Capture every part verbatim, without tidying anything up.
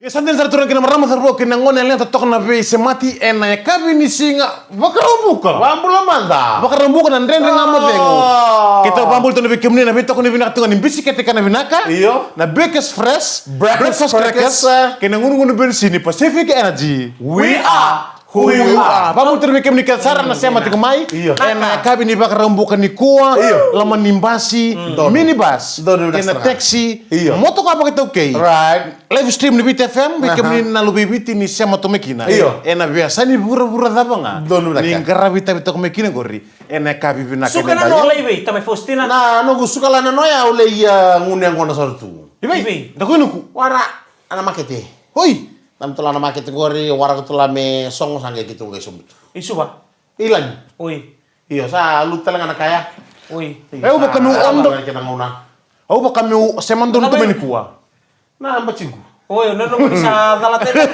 E sa dina sara turaga kei na marama, cauravou kei na gone yalewa, totoka na veisemati ena yakavi ni siga Vakaraubuka. Vabula mada. Vakaraubuka na Dredre Ga Mo Cegu. Keitou vabula tu na vei kemuni na veitokoni vinaka tu ga ni bisikete kana vinaka. Io. Na Bakers Fresh, Breakfast Breakfast Crackers, Crackers, kei na gunugunu benisini Pacific Energy. We are who you are. Vabula tu na vei kemuni kece sara na sema tiko mai. Io. Ena yakavi ni Vakaraubuka nikua. Io. Loma ni basi, minibus, kei na taxi, motoka vakaitaukei. Right. Live stream ni Viti F M, vei kemuni na luve i Viti ni sema toka mai kina. Io. Ena veiyasai ni vuravura cava ga ni qaravi itavi toka mai kina qori. Ena yakavi vinaka. Suka na noa lai vei tamai Faustina. Na noqu suka la na noa ya, au lai, a, gunu yaqona sara tu. I vei? I vei? Da koi nuku. Wara, ana makete. Oi. Na mutala na makete qori, wara ko tula me sogo sa qai keitou qai sobu tu. I Suva? I Lami. Oi. Io, sa lutu tale ga na kaya. Oi. Io, au vaka meu sa odo. Kena gauna. Au vaka meu sema donu tu mai nikua. Na batiqu. Oi, no, no, sa cala tena.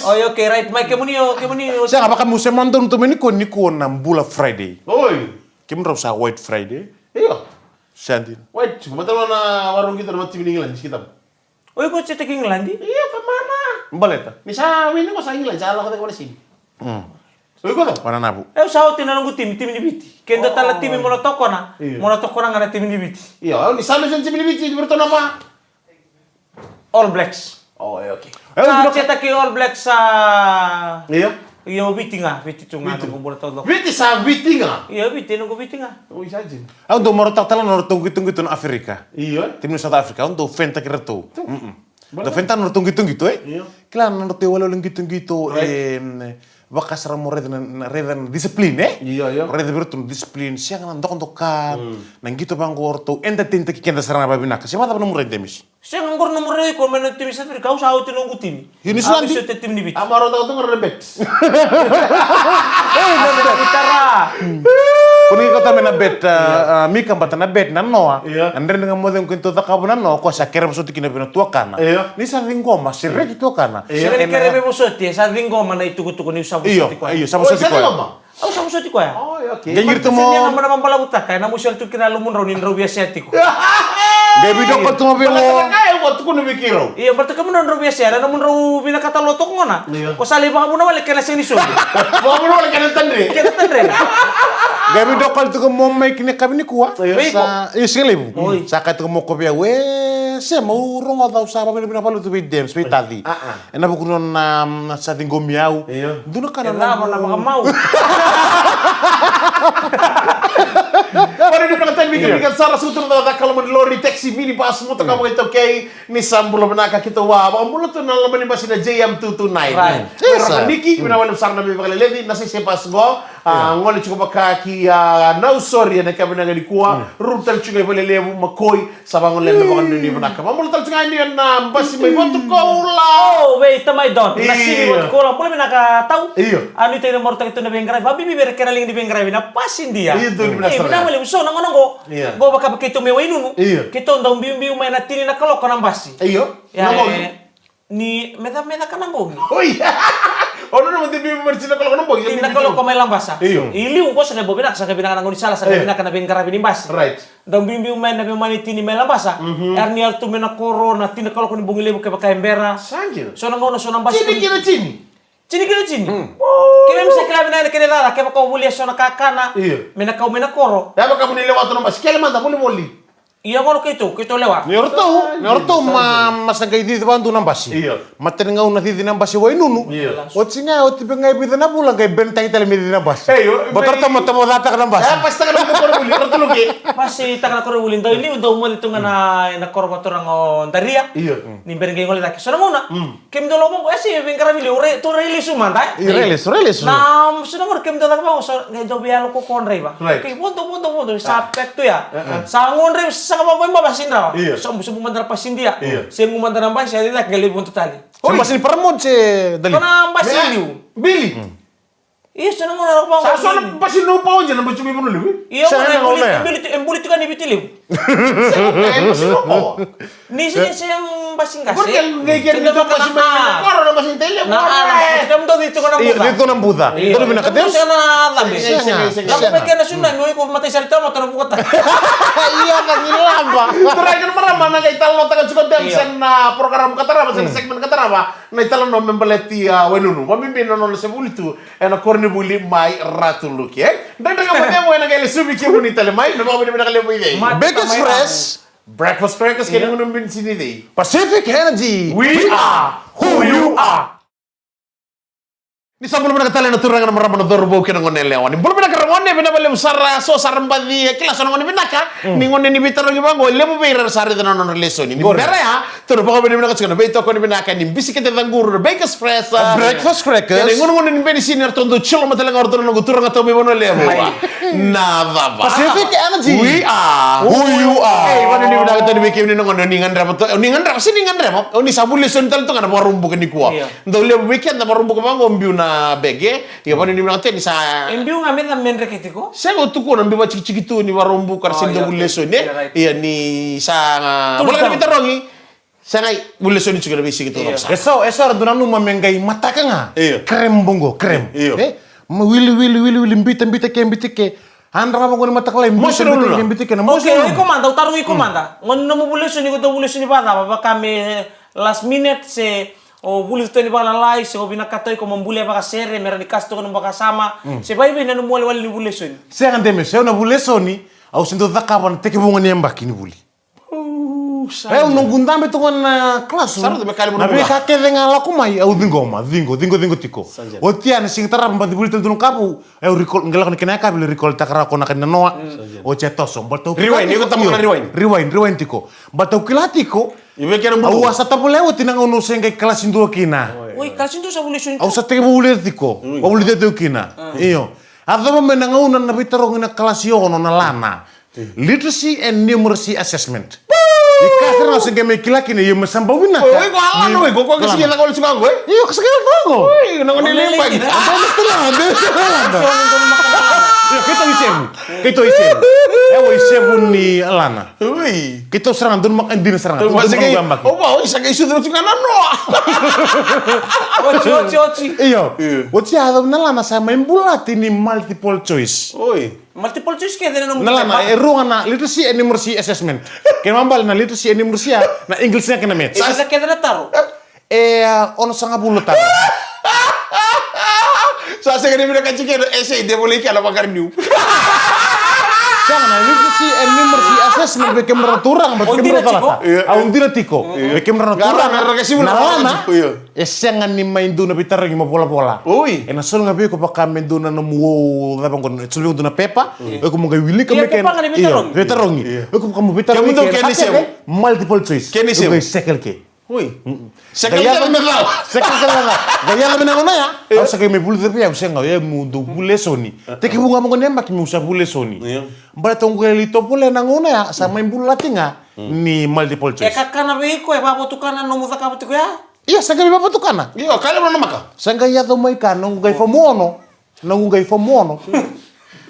Oi, okay, right. Mai kemuni, o kemuni, o. Sega, vaka meu sema donu tu mai nikua, nikua na bula Friday. Oi. Kemudrau sa White Friday? Io. Sa dina. White, matalo na warau qito na timi ni England, si kitaba. Oi, ko tiko England? Io, tamana. Baleta? Ni sa wini ko sa England, sa lako tiko na sini. Mm. Oi, ko ta? Wana navu. Eu sa oti na noqu timi, timi ni Viti. Ke dua tale timi mo na tokona. Io. Mo na tokona ga na timi ni Viti. Io, au ni sa lako timi ni Viti, ni Viti na ma. All Blacks. Oh, e, okay. Sa cetaki All Blacks sa. Io. Io, Viti ga, Viti tu ga, noqu bula taucoko. Viti sa Viti ga. Io, Viti, noqu Viti ga. Oi, sa dina. Au dau marautaka tale na nodratou qitoqito na Aferika. Io. Timi ni South Africa, au dau fenitaki iratou. Mm-mm. Dau fenitaka na nodratou qitoqito, e? Io. Kila na nodratou iwalewale qitoqito, e, vakasara mo raica na, na, raica na discipline, e? Io, io. Raica vei iratou na discipline, sega na dokadoka, na qito vaqo o ratou entertaintaki keda sara ga vavinaka. Se vakacava na mura e Demis? Sega, qori na mura iko mai na timi South Africa, au sa oti noqu timi. Io, ni sa oti timi ni Viti. A marautaka tu ga na bet. Tara. Ko ni kota me na bet, a, a, Mika, bata na bet na noa. Io. Na Dredre Ga Mo Cegu keitou cakava na noa, ko sa kere vosoti kina vei na tuakana. Io. Ni sa ciqoma, se reki tuakana. Io. Sega ni kere vei vosoti, e sa ciqoma na itukutuku ni sa vosoti koya. Io, sa vosoti koya. Au sa vosoti koya. Oh, okay. Qai qiri tu mo. Sega ni na mana vabalavutaka, ena musu tu kina lomudrau ni drau via sea tiko. Qai vidoka tu ga vei o. Io, baleta kemudrau drau via sea, na nomudrau vinakata lo toka gona. Io. Ko sa lai vakavuna wale kena sega ni soli. Vakavuna wale kena tadre. Kena tadre. Qai vidoka tu ga mo mai kina yakavi nikua. Io. Vei iko. Sa, io, siga levu. Oi. Sa kaya tu ga mo ko vei au, e, se mau rogoca au sa vavinavinaka vale tu vei Dems, vei Taci. A, a. Ena vuku ni nona, mm, sa ciqomi au. Io. Dua na ka na. E cava na vakamau? Ori ni vinakatani vei kemuni kece sara, suka tu na cakacaka, loma ni lori, taxi, minibus, motoka vakaitaukei. Ni sa bula vinaka, keitou a vakabula tu na loma ni basi na J M two two nine. Right. Io, sa. Niki, vinaka vakalevu sara na veivakaleleci, na sese bus qo. A, gole tiko vaka ki, a, Nausori ena yakavi vinaka nikua. Ruru tale tiko ga i Valelevu, Makoi. Sa vagolea na vakanuinui vinaka. Vabula tale tiko ga yani na basi mai Vatukoula. O, vei tamai Don. Na sivi Vatukoula. Bula vinaka tau. Io. A nuitaki na marautaki tu na veiqaravi. Vabibi vei ira kei na liga ni veiqaravi na basi dia. Io, donu vinaka sara. Vinaka vakalevu, so na gauna qo. Io. Qo vaka keitou mai Wainunu. Io. Keitou dau biubiu mai na tini na kaloko na basi. Io. Ia, na gauna. Ni mecameca ka na bogi. Oi. O na nomu tini mai tini na kaloko na bogi. Tini na kaloko mai Labasa. Io. I liu qo sa qai bau vinaka, sa qai vinaka na gaunisala, sa qai vinaka na veiqaravi ni basi. Right. Dau biubiu mai na veimama ni tini mai Labasa. Era ni yaco tu mai na koro na tini na kaloko ni bogi levu kevaka e bera. Sa dina. So na gauna so na basi. Tini kina tini. Tini kina tini. Keimami sa kila vinaka na kena cala kevaka o volia so na kakana. Io. Me na kau mai na koro. Ia vaka mo ni lewa tu na basi. Kele mada, volivoli. Ia gona keitou, keitou lewa. Ni o ratou, ni o ratou ma, ma sa qai cici vakadua na basi. Io. Matai ni gauna cici na basi Wainunu. Io. Oti ga, oti vei ga e vica na vula, qai benetaki tale me cici na basi. Baleta o ratou ma tavocataka na basi. E, pasitaka na koronivuli, o ratou loke. Pasitaka na koronivuli, dau liu, dau moce tu ga na, na koro vakaturaga o Daria. Io. Ni bera qai gole cake. So na gauna. Kemudou lako vaqo, e se veiqaravi liu, tou rai lesu mada, e? Rai lesu, rai lesu. Na, so na gauna kemudou caka vaqo, so qai dau veiyalo ko ko draiva. Right. Kei vodo, vodo, vodo, sa pek tu ya. Sa qo draiva, sa saga vaqo i baba si drava. Io. Sobu, sobu mada na basi dia. Io. Se gu mada na basi, a cake qai lai vodo tale. Se basi ni Paramount se Dali? Ko na basi liu. Bili. Io, sa na gauna lako vaqo. Sa so na basi no paoja na basi mai Vanua Levu. Io, sa na gauna e buli tiko ni Viti Levu. Sa na basi no paoja. Ni se se basi qase. Qai kere ni basi mai na koro na basi tele. Na ala, tiko na buca. Tiko na buca. Tiko na buca. Tiko na buca. Lako mai kena sunami, oi ko matai sara tama tara buca. Ia ka ni laba. Tara kena marama na qai talanoataka tiko dem sen na program ka tarava, sen na segment ka tarava. Na italanoa me baleti a Wainunu. Vabibi na nona se vuli tu ena koronivuli mai Ratu Luke, e? Dredre ga mo cegu ena qai lesuvi kemuni tale mai, me vakavinavinaka levu i cei? Big Express. Breakfast Crackers, kei na gunu bini sini cei? Pacific Energy. We are who you are. Ni sa bula vinaka tale na turaga na marama na cauravou kei na gone yalewa. Ni bula vinaka ragone, vinaka vakalevu sara, so sara baci, e kila so na gone vinaka. Ni gone ni veitarogi vaqo, e levu vei ira era sa raica na nona lesoni. Ni bera ya, tou na vakavinavinaka tiko na veitokoni vinaka ni bisikete caquru na Bakers Fresh. Breakfast Crackers. Kei na gunugunu ni bini sini era tou dau chilo mada tale ga o ratou na noqu turaga tau mai Vanua Levu. Na cava? Pacific Energy. We are who you are. Ei, vakanuinui vinaka tale vei kemuni na gone, o ni gadreva, o ni gadreva, se ni gadreva. O ni sa vuli lesoni tale tu ga na Vakaraubuka nikua. Dau levu vei keda Vakaraubuka vaqo biu na bege. Ia vakanuinui vinaka tale ni sa. E biu ga me da medreke tiko. Sega, o tukuna biu vakatikitiki tu ni Vakaraubuka ra se dau vuli lesoni, e? Ia ni sa. Bula ni veitarogi. Sega, vuli lesoni tiko na veisiga tiko na vasa. E so, e so era dau nanuma me qai mataka ga. Io. Krem boqo, krem. Io. E? Ma wili, wili, wili, wili, bita, bita ke, bita ke. Andra vaqo ni mataka lai, bita, bita ke, bita ke, na mosi. Okay, iko mada, au tarogi iko mada. Gone nomu vuli lesoni, iko dau vuli lesoni vakacava, vaka me last minute, se o vuli totoni vakalalai, se o vinakata iko mo bulia vakasere, me ra ni kasa toka nomu vakasama, se vaivei na nomu walewale ni vuli lesoni? Sega, Demi, se au na vuli lesoni, au se dau cakava na tekivu ga ni yabaki ni vuli. E, au noqu dabe toka na classroom. Na veika kece ga lako mai, au ciqoma, ciqo, ciqo, ciqo tiko. Oti ya na siga tarava, baci vuli tale tu na kavu, e, au recall, qai lako na kena yakavi, recall taka rawa ko na ka ni nanoa. Oti ya toso, baleta au kila tiko. Rewind, iko tama na rewind. Rewind, rewind tiko. Baleta au kila tiko. Au a sa tovolea oti na gauna au se qai kalasi dua kina. Oi, kalasi dua sa vuli lesoni. Au sa tekivu vuli tiko. Au vuli tiko kina. Io. A cava mai na gauna na veitarogi na kalasi ono na Lana. Literacy and numeracy assessment. Ika sara ga se qai mai kila kina, io, me sa bau vinaka. Oi, oi, ko Alana, oi, ko, ko, ko, Lana. Io, ko sa kila togo. Oi, na gone levu. Io, keitou isevu. Keitou isevu. E, o isevu ni Alana. Oi. Keitou sara ga donu maka, e, dina sara ga. Oi, sa qai sucu tu ga na noa. Oti, oti, oti. Io. Oti ya na Lana sa mai bulati ni multiple choice. Oi. Multiple choice kece na nomu. Na Lana, e rua ga na literacy and numeracy assessment. Kena ibalebale na literacy and numeracy ya, na English ga kei na maths. E, sa kece na taro. E, a, ono sagavulu taro. Sa sega ni vinakati kena essay, de volei kena vakariniu. Sega, na literacy and numeracy assessment vei kemudrau na turaga, vei kemudrau na turaga. Au dina tiko. Vei kemudrau na turaga. Na Lana. E sega ni mai dua na veitarogi mo volavola. Oi. Ena soli ga vei iko vaka me dua na nomu, cava qo, soli vei iko dua na pepa. Oi. Iko mo qai wilika me kena. Io, pepa ga ni veitarogi. Io, veitarogi. Io. Iko vaka mo veitarogi. Kemudou kena isevu. Multiple choice. Kena isevu. Iko qai circle ke. Oi. Circle ke me cala. Circle ke me cala. Qai yaco mai na gauna ya. Io. Au sa qai mai vulica vei au, sega, au, meu dau vuli lesoni. Tekivu ga vaqo ni yabaki meu sa vuli lesoni. Io. Baleta au qai lai tovolea na gauna ya, sa mai bulati ga ni multiple choice. E kakana vei iko, e vakavotukana na nomu cakava tiko ya? Io, sa qai vakavotukana. Io, ka levu na maka. Sa qai yaco mai ka, noqu qai fomu ono. Noqu qai fomu ono.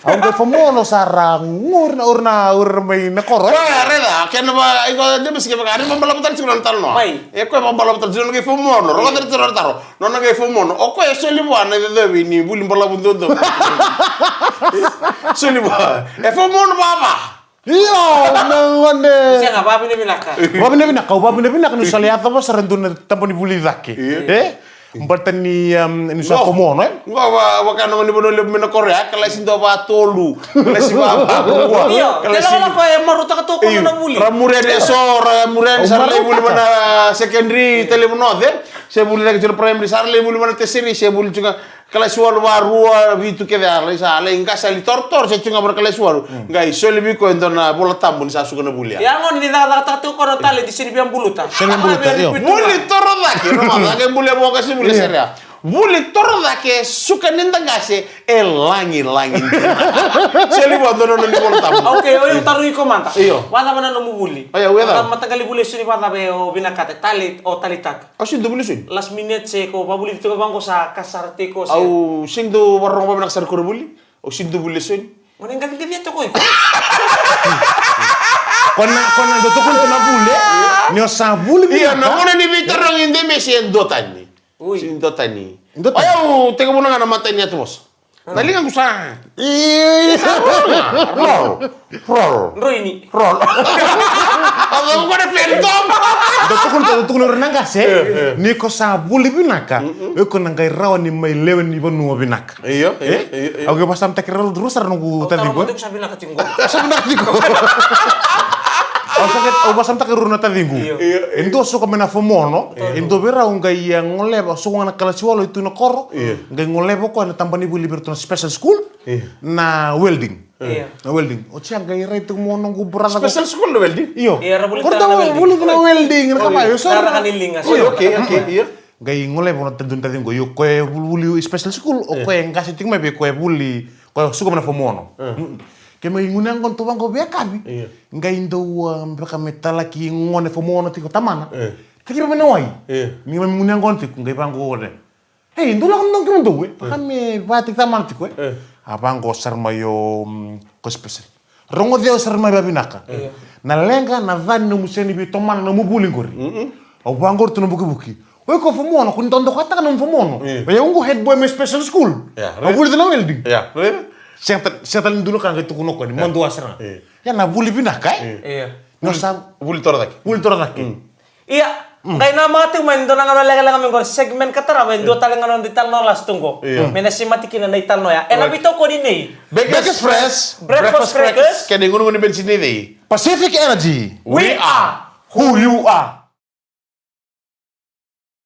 Au qai fomu ono sa ra qori na, ori na, ori mai na koro, e? Koya, raica, kena va, iko, James, kevaka, ni vabalavu tale tiko na talanoa. Mai. E koya vabalavu tale tiko na qai fomu ono, rogoca tale tiko na taro. Nona qai fomu ono. O koya e soli vua na icocovi ni vuli balavu duadua. Soli vua. E fomu ono vava. Io, na gone. Sega, vavinavinaka. Vavinavinaka, au vavinavinaka niu sa lai yacova sara e dua na taba ni vuli cake. Io. E? Baleta ni, um, niu sa fomu ono, e? Qo va, vaka na gone ni Vanua Levu mai na koro ya, kalasi dua va tolu, kalasi va, va rua. Io, kalasi lako e marutaka toka na vuli. Ra muria ni so, ra muria ni sa ra lai vuli vana secondary, tale vuna oce. Se vuli cake tu na primary, sa ra lai vuli vana tertiary, se vuli tu ga. Kalasi walu va rua, vitu kece a lai sa, lai qase, lai torotoro, se tu ga vana kalasi walu. Qai soli vei koya e dua na Vola Tabu ni sa suka na vuli ya. Ia gona ni cakacakataka tiko koya na taledi, sega ni via buluta. Sega ni buluta, io. Vuli toro cake, rogoca, qai bulia vua ka se vuli sara ya. Vuli toro cake, suka ni da qase, e lagilagi dina. Soli vua dua na nona iVolatabu. Okay, o yau tarogi iko mada. Io. Vakacava na nomu vuli? Oya, oya. Vakacava mataqali vuli e soli, vakacava o vinakata, tali, o talitaka? Au sega ni dau vuli e soli. Last minute se ko vavulici tiko vaqo sa kasara tiko se. Au sega ni dau vakarorogo vavinaka sara ko ra vuli. Au sega ni dau vuli e soli. Mo ni qaciqacia toko iko. Ko na, ko na dau tukuna tu na vuli, e? Ni o sa vuli vinaka. Ia, na gauna ni veitarogi de me se dua tani. Ui. Sega ni dua tani. Dua tani. Oya, au tekivu ga na matani atu vosa. Na ligaqu sa. Ii. Sa roll, roll, roll. Droini. Roll. Au ko na phantom. Dau tukuna, dau tukuna ira na qase, e? Ni ko sa vuli vinaka, o iko na qai rawa ni mai lewe ni vanua vinaka. Io, io, io, io. Au qai vakasamataki rau rua sara noqu taciqu. Au sa vinaka tiko. Au sa vinaka tiko. Au sa qai, au vakasamataki rau na taciqu. Io. Io, io. E dua suka mai na Fomono, e dua vei rau qai, e, goleva, suka ga na kalasi walu e tu na koro. Io. Qai goleva o koya na tabana ni vuli vei ratou na special school. Io. Na welding. Io. Na welding. Oti ya qai rai tiko mai o noqu brother. Special school na welding? Io. Io, era vuli tale na welding. Vuli tale na welding, na ka mai, io, so. Raraka ni liga, so. Io, okay, okay, io. Qai goleva na tadun taciqu, io, koya e vuli special school, o koya e qase tiko mai vei koya e vuli, koya suka mai na Fomono. Mm. Ke mai gunu yaqona tu vaqo veiyakavi. Io. Qai dau, ah, beka me talaki gone Fomono tiko tamana. Io. Tekivu mai na wai. Io. Ni mai gunu yaqona tiko, qai vaqo gone. Ei, dou lako dou kemudou, e. Vaka me vati tamana tiko, e. A vaqo sara mai o, mm, ko special. Rogoci au sara mai vavinaka. Io. Na leqa, na ca ni nomu sega ni veitomana na nomu vuli qori. Mm-mm. Au vaqori tu na vukivuki. O iko Fomono, ko ni dodokataka na nomu Fomono. Io. O yau qo head boy mai special school. Ia, right. Au vuli tu na welding. Ia, right. Sega tale, sega tale ni dua na ka qai tukuna o koya ni madua sara ga. Io. Ia na vuli vinaka, e? Io. Io. Vuli toro cake. Vuli toro cake. Mm. Ia, qai namaka tiko mai e dua na gauna lekaleka mai qori, segment ka tarava, e dua tale ga na noda italanoa last tu qo. Io. Me na semati kina na italanoa ya. Ena veitokoni nei Bakers Fresh, Breakfast Crackers, kei na igunugunu ni benisi ni cei. Pacific Energy. We are who you are.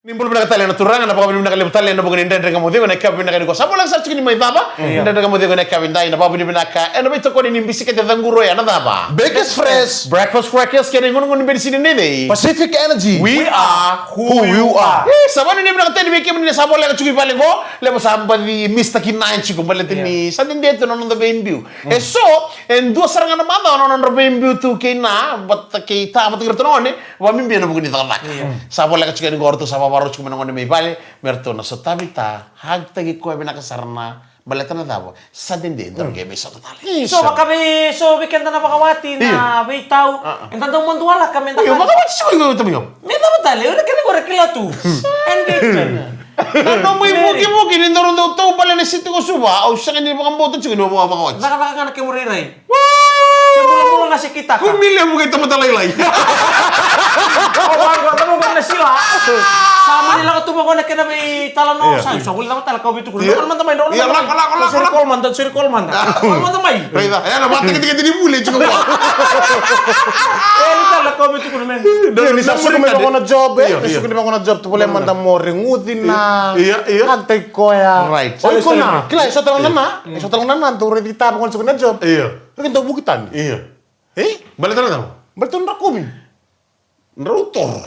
Ni bula vinaka tale na turaga, na vakavinavinaka levu tale ena vuku ni Dredre Ga Mo Cegu ena yakavi vinaka nikua. Sa voleka sara tiko ni mai cava. Io. Dredre Ga Mo Cegu ena yakavi dai, na vakavinavinaka ena veitokoni ni bisikete caquro ya na cava. Bakers Fresh. Breakfast Crackers kei na igunugunu ni benisi ni cei. Pacific Energy. We are who you are. E, sa vakavinavinaka tale vei kemuni ni sa voleka tiko i vale qo, levu sa baci mistaki na tiko baleta ni sa dede tu na noda veibiu. E so, e dua sara ga na macawa na nodra veibiu tu kei na, vata kei ta, vata kei ratou na gone, vakabibi ena vuku ni cakacaka. Io. Sa voleka tiko yani qo o ratou sa vakarau tiko mai na gone mai vale, me ratou na sotavi ta, hug taki koya vinaka sara na baleta na cava, sa dede, dou qai mai sota tale. Io. So vaka vei, so vei keda na vakawati, na veitau, eda dau madualaka, me da. Io, vakawati tiko qo, tamai. Me cava tale, o ira kece qo era kila tu. Engagement. Na nomu ivukivuki ni dou dau taubale na siti ko Suva, au sega ni vakabauta tiko ni o vakawati. Cakacaka ga na kemu rairai. Se mulamula ga se kitaka. Kumi levu kei tamata lailai. O vaqo, o vaqo na sila. Sa mani lako tu vaqo na kena veitalanoa. Io. Sa, sa vuli lako tale kau veitukuni. Io. Lako mada mai, lako mada mai. Io, lako, lako, lako, lako. Sori, call mada, sori, call mada. Call mada mai. Raica, e, na vakatekitekite ni vuli tiko vua. E, ni tale kau veitukuni, man. Io, ni sa suka mai vaqo na job, e. Io, io. Ni suka mai vaqo na job, tu vole mada mo reguci na. Io, io. Hug taki koya. Right. O iko na, kila, e so tale na na. E so tale na na, dou raici tale vaqo na suka na job. Io. Raica dau vuki tani. Io. E? Baleta na cava? Baleta na drakumi. Drau toro.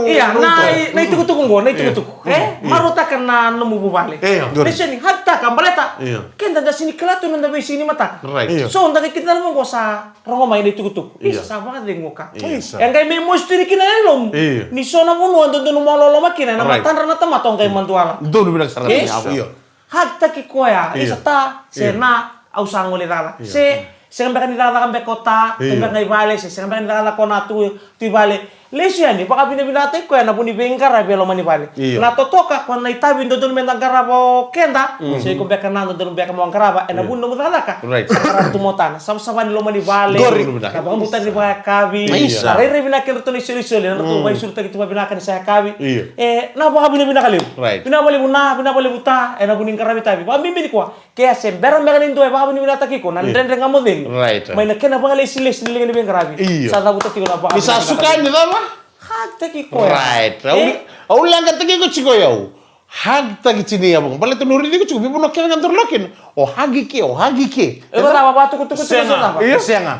Ia, na itukutuku qo, na itukutuku. E? Marautaka na nomu vuvale. Io. Na sega ni hug taka, baleta. Io. Keda da sega ni kila tu na noda veisiga ni mataka. Right. Io. So, da qai kida na qo sa rogo mai na itukutuku. Io. Isa, sa vakacegu ka. Io. Isa. E qai mai moisturi kina na yalomu. Io. Ni so na vanua dodonu mo loloma kina, na matadra na tamata o qai maduala. Donu vinaka sara. Io. Hug taki koya, isa ta, se na, au sa gole cakacaka. Se, sega beka ni cakacaka beka o ta, sega beka ga i vale, se, sega beka ni cakacaka o na tu, tu i vale. Lesu yani, vakavinavinakataki koya ena vuku ni veiqaravi e loma ni vale. Io. Na totoka, ko na itavi dodonu me da qarava o keda, se iko beka na dodonu beka mo qarava, ena vuku ni nomu cakacaka. Right. Sa qarava tu mo ta, na savasava ni loma ni vale. Qori. Na vakabutani vakayakavi. Isa. Na rairai vinaka kei ratou na isolisoli, na ratou vaisurutaki tu vavinaka ni sa yakavi. Io. E, na vakavinavinaka levu. Right. Vinaka vakalevu na, vinaka vakalevu ta, ena vuku ni qaravi tavi. Vakabibi nikua, ke a se bera beka ni dua e vakavinavinakataki iko, na Dredre Ga Mo Cegu. Right. Mai na kena vakalesilesi ni liga ni veiqaravi. Io. Sa cavuta tiko na vakavinavinaka. Ni sa suka ni cava? Hug taki koya. Right. Au, au leqataki iko tiko o yau. Hug taki tini yavunga. Baleta niu raici iko tiko, veivanua kece ga daru lako kina. O hug i ke, o hug i ke. E, cava, vakatukutuku tiko. Sega. Sega.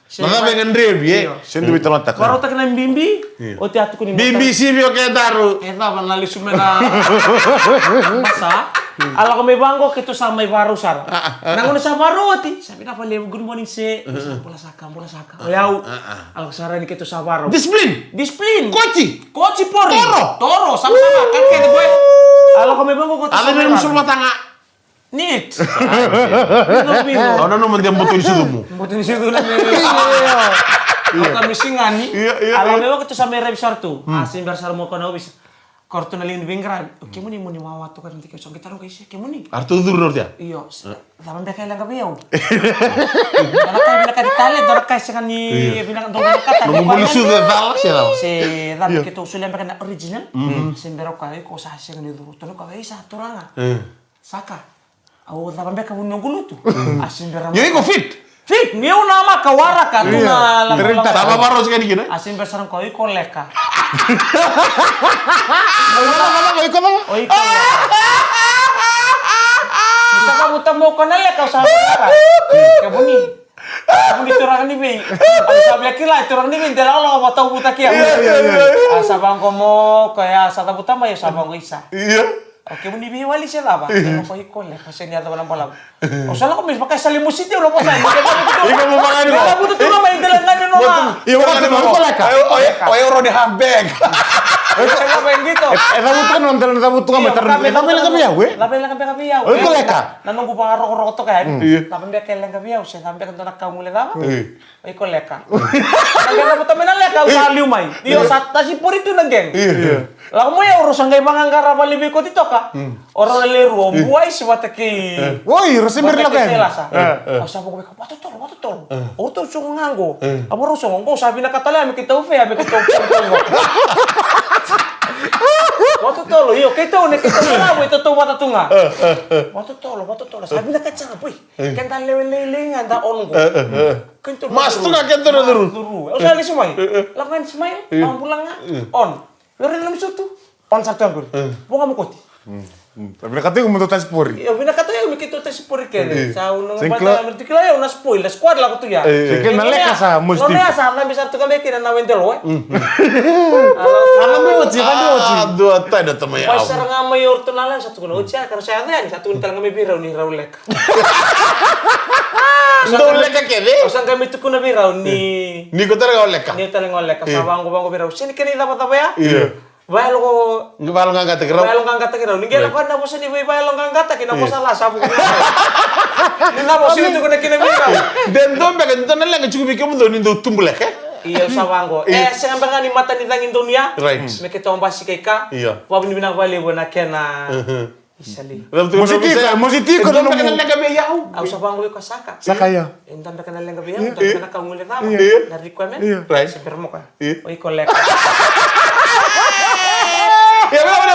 Na cava e gadrevi, e? Io. Sega ni veitalanoataka. Varautaki na bibi, oti a tukuni. Bibi sivi o kedaru. E cava na lesu me na masa. A lako mai vaqo keitou sa mai varau sara. Na gauna sa varau oti, sa vinaka vakalevu, good morning sir. Sa bula saka, bula saka. O yau. A lako sara ni keitou sa varau. Discipline. Discipline. Koci. Koci pori. Toro. Toro, sama sama, ka kece boy. A lako mai vaqo keitou sa mai varau. Neat. Au nanuma de boto ni sucumu. Boto ni sucu na me. Au ka misigani. Ia, ia. A lako mai vaqo keitou sa mai revi sara tu. A se bera sara mo kona ovisa. Ko ratou na liga ni veiqaravi. O kemuni mo ni wawa toka na tiko so qai taro qai se kemuni. A ratou curu na ratou ya? Io. Cava beka e leqa vei au? Dua na ka e vinakati tale, dua na ka e sega ni vinaka, dua na ka tale. Nomu buli sucu e cala se cava? Se cava keitou solia beka na original. Se bera o koya iko sa sega ni curu. Tonu koya vei sa turaga. Saka. Au cava beka vu noqu lutu. A se bera. Io iko fit. Fit, niu namaka waraka tu na lako. Sa vavarau sega ni kina. A se bera sara ko iko leka. Iko cava, iko cava? O iko leka. Ni sa vavuta mo ko na leka, sa vavuta. Kemuni. Kemuni turaga ni vei. Au sa via kila turaga ni vei, de lako lako vatau vuta kia. Io, io, io. A sa vaqo mo ko ya, sa cavuta mai, sa vaqo isa. Io. O kemuni veiwali se cava? Io. Ko iko leka, se ni yacova na balavu. O sa lako mai vaka e sa lei mositi au na vosa. Iko mo vaka ni vaka. Vuta tu na mai dela ngani no ma. Io, vaka ni vaka. Iko leka. O e, o e, o e roni half bag. Iko leka vei qito. E cavutu na dela, cavutu mai tara. Cava e leqa vei au, e? Cava e leqa beka vei au? O iko leka. Na noqu vakarokoroko toka yani. Io. Cava beka e leqa vei au, se cava beka dua na ka au guilecava? Io. O iko leka. Na qai cavuta mai na leka, au sa liu mai. Io, sa tasi pori tu na gang. Io. Lako mai au, rau sa qai vaqaqara vale vei koti toka. O rau na lewe rua, o Buaisi vata kei. Oi, rau se bera lako yani. Au sa vaqo vei koya, vatotolo, vatotolo. O ratou soqo ga qo. A varau soqo qo, sa vinaka tale, a me keitou fea, a me keitou fea. Vatotolo, io, keitou ne keitou na lavo, e tatou vata tu ga. Vatotolo, vatotolo, sa vinaka sara, boy. Keda lewe lailai ga da on qo. Keitou mas tu ga keitou na curu. Au sa lesu mai. Lako ga ni smile, au bula ga. On. Vei ira na nomu sutu. On sa tu qori. Vo ga mo koti. Vinakata iko mo dau tasi pori. Io, vinakata iko me keitou tasi pori kece. Sa au na vata me tu kila io na spoil, na squad lako tu ya. Kena leka sa mosi. Nona ya sa na bisa tu ka me kina na wendelo e. Ana me oti, ana me oti. Dua tai na tama ya. Pai sara ga mai o ratou na lai sa tukuna oti ya, ka ra sa yaco yani, sa tukuna tale ga mai vei rau ni rau leka. Dou leka kece? Au sa qai mai tukuna vei rau ni. Ni ko tale ga o leka. Ni tale ga o leka, sa vaqo, vaqo vei rau. Se ni kena icavacava ya? Io. Vayalo. Vayaloqaqataki rau. Vayaloqaqataki rau. Ni qai lako na vosa ni vei vayaloqaqataki na vosa la sa vuku. Ni na vosa ni tukuna kina vei rau. De dua beka, de dua na leqa tiko vei kemudou ni dou tubu leka. Io, sa vaqo. E sega beka ni mata ni cagi donu ya. Right. Me keitou basika i ka. Io. Vavinavinaka vakalevu na kena. Isa li. Mosi tiko, mosi tiko na nomu. Au sa vaqo iko saka. Saka ia. E dua beka na leqa vei au, dua beka na ka au guilecava. Na requirement. Right. Se bera mo koya. O iko leka.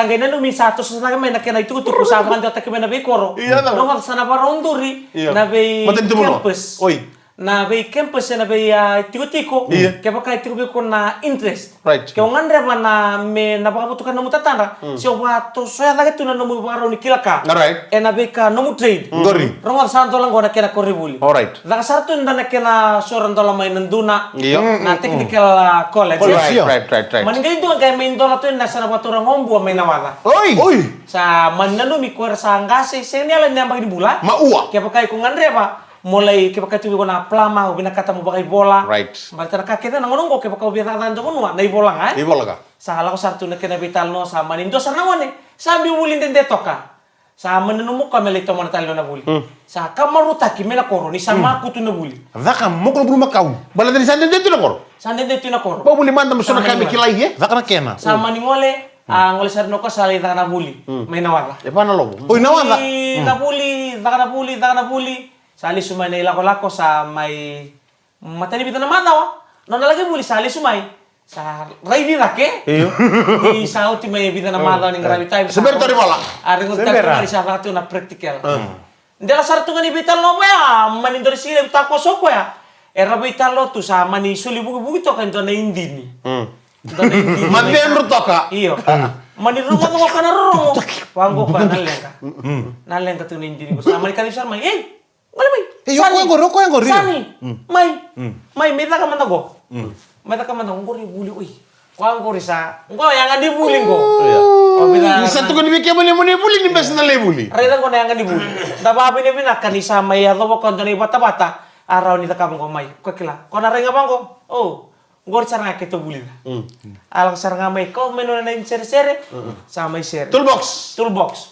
Sa qai nanumi sa toso cake mai na kena itukutuku sa vakadewataki mai na veikoro. Io, cava? Rogoca, sa na vakarau duri na vei campus. Oi. Na vei campus ena vei, ah, itikotiko. Io. Kevaka e tiko vei iko na interest. Right. Ke o gadreva na me na vakavotuka na nomu tatadra. Mm. Se o vakatosoya cake tu na nomu vakarau ni kila ka. All right. Ena veika nomu trade. Qori. Rogoca, sa dola qo na kena koronivuli. All right. Caka sara tu na kena so ra dola mai na dua na, io, na technical, ah, college. College, io. Right, right, right, right. Mani qai dua qai mai dola tu na sa na vakatura gobua mai na waca. Oi! Oi! Sa mani nanumi ko era sa qase, sega ni yala ni yabaki ni bula. Maua. Kevaka iko gadreva, Mo lai kevaka tu vei iko na plama, au vinakata mo vakaivola. Right. Baleta na ka kece na gauna oqo kevaka au via cakacaka dua vanua, na ivola ga, e? Ivola ga. Sa lako sara tu na kena veitalanoa, sa mani dua sara na gone. Sa biu vuli dede toka. Sa mani nanuma o koya me lai tomana tale na vuli. Mm. Sa ka marautaki mai na koro, ni sa makutu na vuli. Caka moku na bulumakau. Baleta ni sa dede tu na koro. Sa dede tu na koro. Ba vuli mada me so na ka me kilai, e? Caka na kena. Sa mani gole, a gole sara na koya sa lai caka na vuli. Mm. Mai na waca. E va na lovo. Oi, na waca. Ni na vuli, caka na vuli, caka na vuli. Sa lesu mai na ilakolako, sa mai matani vica na macawa. Nona laki vuli sa lesu mai. Sa raici cake. Io. Ni sa oti mai vica na macawa ni qaravi tavi. Se bera tori vala. A regu tavi tori vala sa caka tu na practical. Dela sara tu ga ni veitalanoa vaya, mani dua na siga levu takoso koya. Era veitalanoa tu sa mani soli vukivuki toka e dua na idini. Dua na idini. Macedru toka. Io. Mani rogoca koya na rorogo. Vaqo koya na leqa. Na leqa tu na idini ko sa mani kacivi sara mai. Ei, gole mai. Ei, o koya qori, o koya qori. Sani. Mai. Mai, mai caka mada qo. Mai caka mada qo, qori vuli, oi. Koya qori sa, qo yaga ni vuli qo. Ni sa tukuni vei kemuni mo ni vuli ni bese na lai vuli. Raica qo na yaga ni vuli. Da vavinavinaka ni sa mai yacova koya dua na ivatavata. A rawa ni cakava qo mai. Ko kila. Ko na rai ga vaqo. O. Qori sara ga keitou vulica. A lako sara ga mai kau mai nona na idini seresere. Sa mai sere. Toolbox. Toolbox.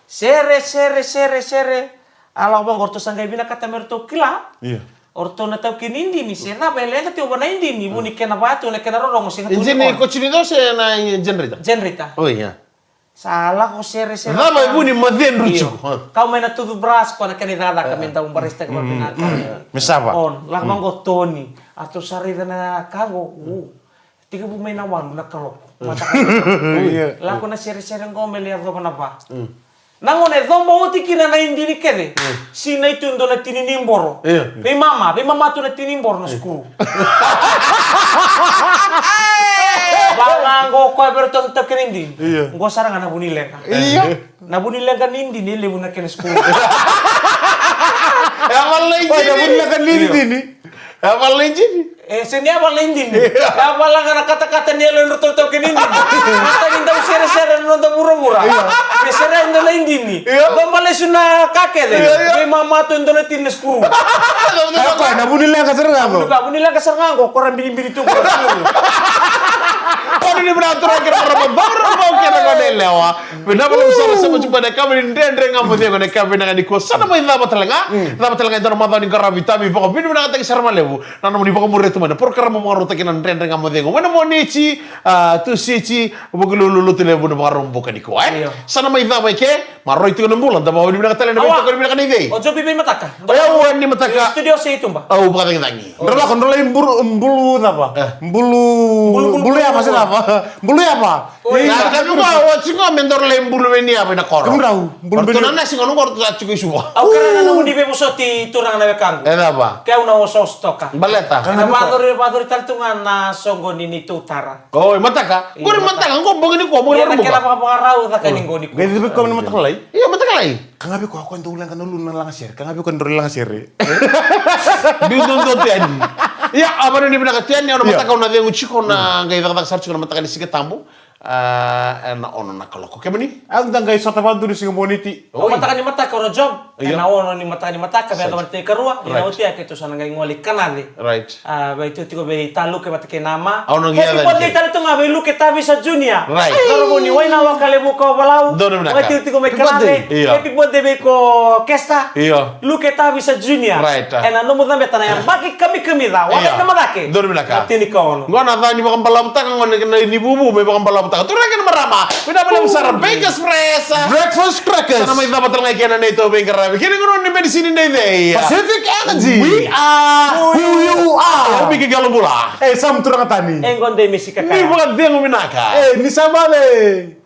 Sere, sere, sere, sere. A lako vaqo, o ratou sa qai vinakata me ratou kila. Io. O ratou na taukei ni idini se cava e leqa tiko vua na idini, vu ni kena vatu, na kena rorogo, sega tu ni kona. Idini ko tini dau se na generator? Generator. Oi, ia. Sa lako sere sere. Cava e vu ni macedru tiko? Kau mai na toothbrush, ko na kena icakacaka me dau barasitaka vakavinaka. Me sava. On, lako vaqo toni. A ratou sa raica na ka qo. Tekivu mai na walu na kaloko. Lako na seresere qo me lai yacova na va. Na gauna e coba oti kina na idini kece. Sinai tu e dua na tini ni boro. Veimama, veimama tu na tini ni boro na sukuru. Vaqo koya vei ratou na taukei ni idini. Qo sara ga na vu ni leqa. Na vu ni leqa ni idini e levu na kena sukuru. E a vala na idini. E a vala na idini. E, se ni a vala na idini. E a vala ga na katakata ni yalo ni ratou taukei ni idini. Matani dau seresere na noda vuravura. Me sere e dua na idini. Coba lesu na ka kece. Veimama tu e dua na tini na sukuru. Koya na vu ni leqa sara ga qo. Vu ni leqa sara ga qo, ko ra binibini tu ko ra sukuru. Ko ni vinaka turaga kei na marama, cauravou kei na goneyalewa. Vinaka vakalevu sara, sa mai tiko na yakavi ni Dredre Ga Mo Cegu ena yakavi vinaka nikua. Sa na mai cava tale ga, cava tale ga e dua na macawa ni qaravi tavi, vakavinavinakataki sara vakalevu na nomuni vakamuria tu mai na porokaramu vakarautaki na Dredre Ga Mo Cegu mai na Moniti, a, Tusiti, Vukelulu, Lotulevu, na Vakaraubuka nikua, e? Io. Sa na mai cava e ke, maroroi tiko na bula, da vakavinavinaka tale na veitokoni vinaka nei cei? O Jobi Veimataka. O yau o Ni Mataka. Studio se i tuba. Au vakacagicagi. Dro lako, dro lai bulu, bulu cava? Bulu, bulu yava se cava? Bulu yava. Oi, na ka vei koya, o tiko me dau lai bulu vei ni yava ena koro. Kemudrau, bulu vei ni yava. Ratou na nasi qo, qo ratou sa tiko i Suva. Au kerea na nomuni veivosoti turaga na wekaqu. E cava? Ke au na osooso toka. Baleta. Ena vacori, vacori tale tu ga na soqo ni neitou tara. Oi, Mataka. Io, qori Mataka, qo bogi nikua, bogi nikua. Ia na kena vakavakarau caka ni qo nikua. Qai cava koya na Mataka Lai? Io, Mataka Lai. Ka ga vei koya, koya dau leqa na uluna na lagasere. Ka ga vei koya dau lagasere. Biu doudou tu yani. Ia, a vanavinaka tu yani, au na Mataka au na cegu tiko na qai cakacaka sara tiko na mataka ni Siga Tabu. A, ena ono na kaloko. Kemuni? Au da qai sota vakadua ni siga Moniti. Au mataka ni mataka au na job. Io. Ena ono ni mataka ni mataka, me yacova na tinikarua, ni na oti ya keitou sa na qai gole i Kanace. Right. A, vei tu tiko vei Ta Luke vata kei Nama. Au na qai yaca ni kei. Happy birthday tale tu ga vei Luke Tavisa Junior. Right. Cauravou ni Wainaloa, Kalevuka, Ovalau. Donu vinaka. Vei tu tiko mai Kanace. Io. Happy birthday vei ko Kesta. Io. Luke Tavisa Junior. Right. Ena nomu cabeta na yabaki kamikamica, wale na macake. Donu vinaka. Na tinikaono. Qo na ca ni vakabalavutaka, qo na, na ni vuvu me vakabalavutaka. Turaga kei na marama. Vinaka vakalevu sara, Bakers Fresh. Breakfast crackers. Sa na mai cava tale ga kina na neitou veiqaravi. Kei na gauna ni medicine nei cei? Pacific Energy. We are who you are. Au Miki Qalobula. E, Sam Turaga Tani. E, qo dei Misi Kakana. Ni vakacegu vinaka. E, ni sa vale.